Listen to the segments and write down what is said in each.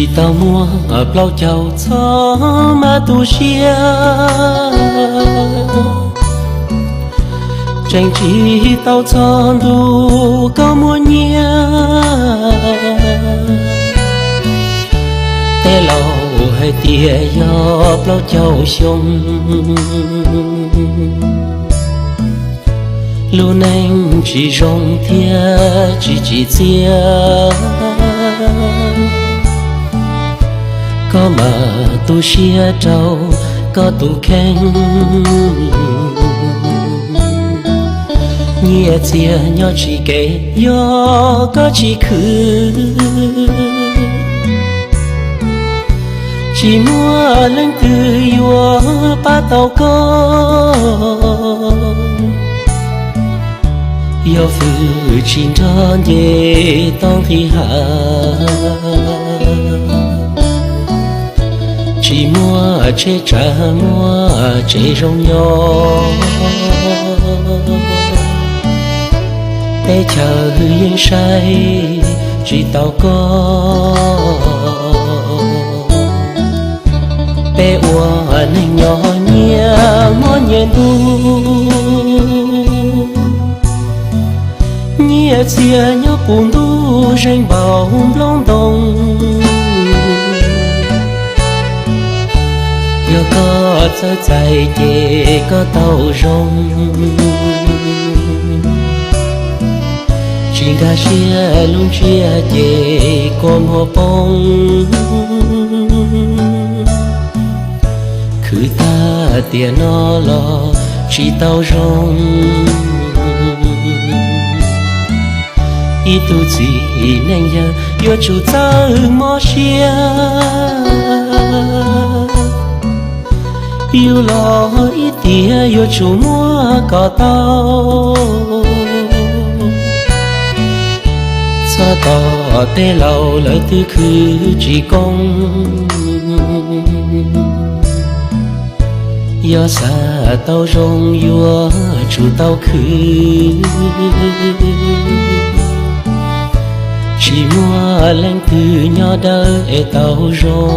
Tsis tau muaj plaub caug txhob mas tu siab, tseem tsis tau txog ntu koj muaj nyiaj. Tej laus hais tias yog plaub caug xyoo, lub neej tsis zoo thiab tsis tsim txiaj. Koj mam tu siab rau koj tus kheej, nyiaj txiag nyob tsis kev yog koj tsis khwv. Tsis muaj leej twg yuav pab tau koj, yog fwm tsis nrog nce tau nqis hav. Tsis muaj tsheb tsav muaj tsev zoo nyob, teb chaws yeej saib tsis taus koj. Peb ua neeg nyob nyias hmo nyias ntuj, nyiaj txiag nyob puv ntuj zeeg npaum nplooj ntoo. Yog koj txawj txais ces koj tau zoo, tsis nkag siab lub ntsiab ces kua muag poob. Khwv tag tiam no los tsis tau zoo, ib tug txiv neej yawg yuav tsum txawj mob siab. Yus los ib tiam yuav tsum muab kom tau, txhob tos tej laus lawv twb khwv tsis koob. Yog xav tau zoo yuav tsum tau khwv, tsis muaj leej twg nyob dawb es tau zoo.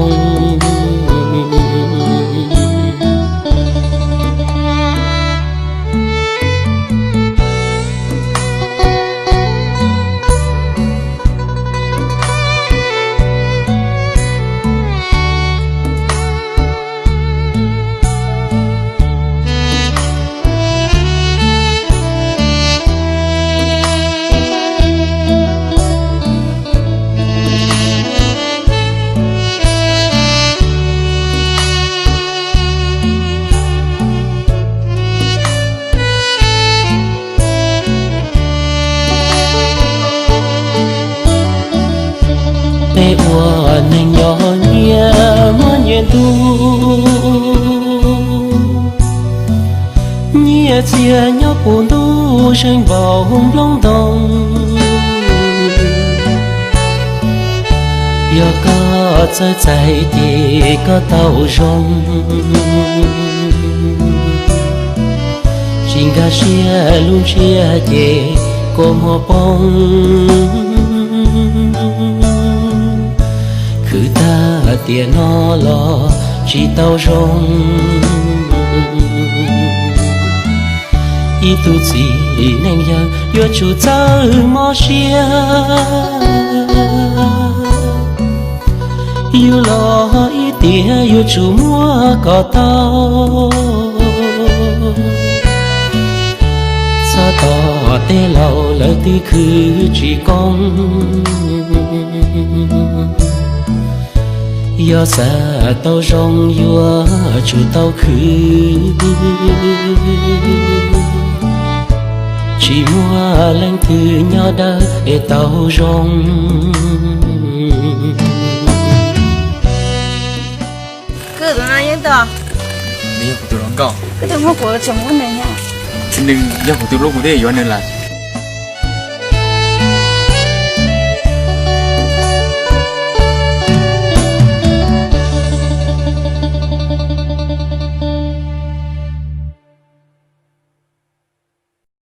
Peb ua neeg nyob nyias hmo nyias ntuj, nyiaj txiag nyob puv ntuj zeeg npaum nplooj ntoo. Yog koj txawj txais ces koj tau zoo, tsis nkag siab lub ntsiab ces kua muag poob. Khwv tag tiam no los tsis tau zoo, ib tug txiv neej yawg yuav tsum txawj mob siab. Yus los ib tiam yuav tsum muab kom tau, txhob tos tej laus lawv twb khwv tsis koob. Yog xav tau zoo yuav tsum tau khwv, tsis muaj leej twg nyob dawb es tau zoo. Koj tus no yeej tau. Nws yog kuv tus hluas nkauj. Koj tus muaj kuv tseem muaj nws thiab. Nws yog kuv tus hlub, kuv thiaj yuav nws lawm.